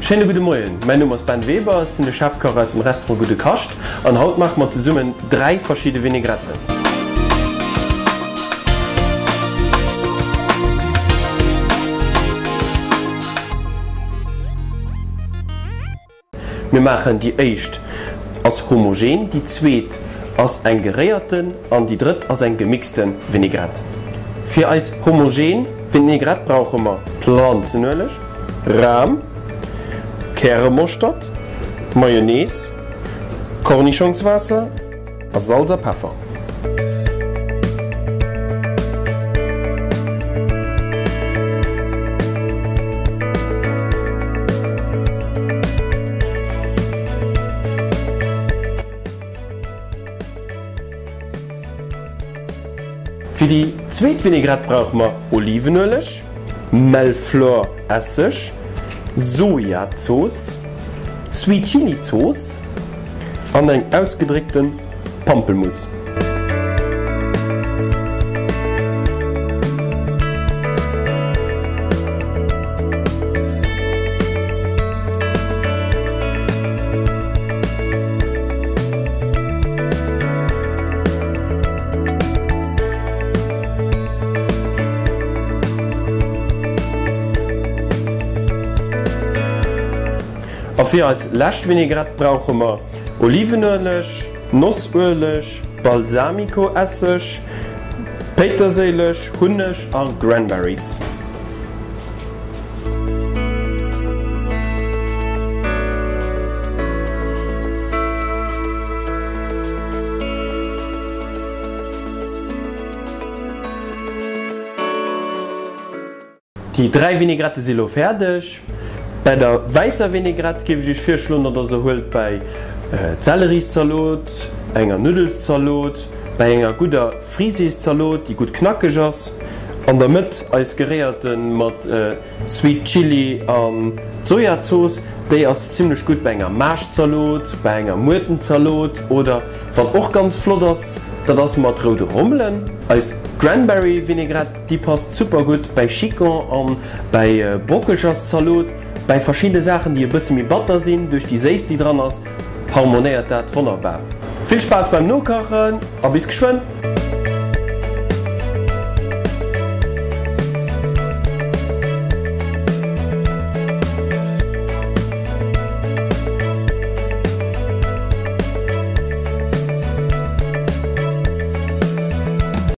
Schéine gudde Moien, mäin Numm ass Ben Weber, ech sinn de Chefkach aus dem Restaurant Gudde Kascht an haut maache mer zesummen 3 verschidde Vinaigretten. Mir maachen déi éischt ass homogen, déi zweet ass eng geréierten an déi drëtt ass eng gemixte Vinaigrette. Fir eis homogen Vinaigrette brauche mer Planzenueleg, Ram, Käremoschtert, Mayonnaise, Kornischongswaasser a Salz a Peffer. Fir déi zweet Vinaigrette brauche mer Olivenueleg, Melflor-Esseg, Sojazooss, Sweet Chili Zooss an eng ausgedréckten Pampelmuss. A fir eis lescht Vinaigrette brauche mer Olivenueleg, Nossueleg, Balsamicoesseg, Péiterséileg, Hunneg a Granberries. Déi 3 Vinaigrette si lo fäerdeg. Bäi der wäisser Vinaigrette géif ech iech virschloen, datt der se huelt bäi Zellerieszalot, enger Nuddelszalot, bäi enger gudder Frisészalot, déi gutt knackeg ass. An der Mëtt eis geréierte mat Sweet Chili an Sojazooss, déi ass zimlech gutt bäi enger Maaschzalot, bäi enger Muertenzalot oder wat och ganz flott ass, dat ass mat roude Rommelen. Eis Cranberry Vinaigrette, déi passt super gutt bäi Chicon an bäi Brockelcherszalot, bäi verschidde Saachen déi e bësse méi batter sinn. Duerch déi Séiss déi dran ass, harmonéiert dat wonnerbar. Vill Spaass beim Nokachen a bis geschwënn!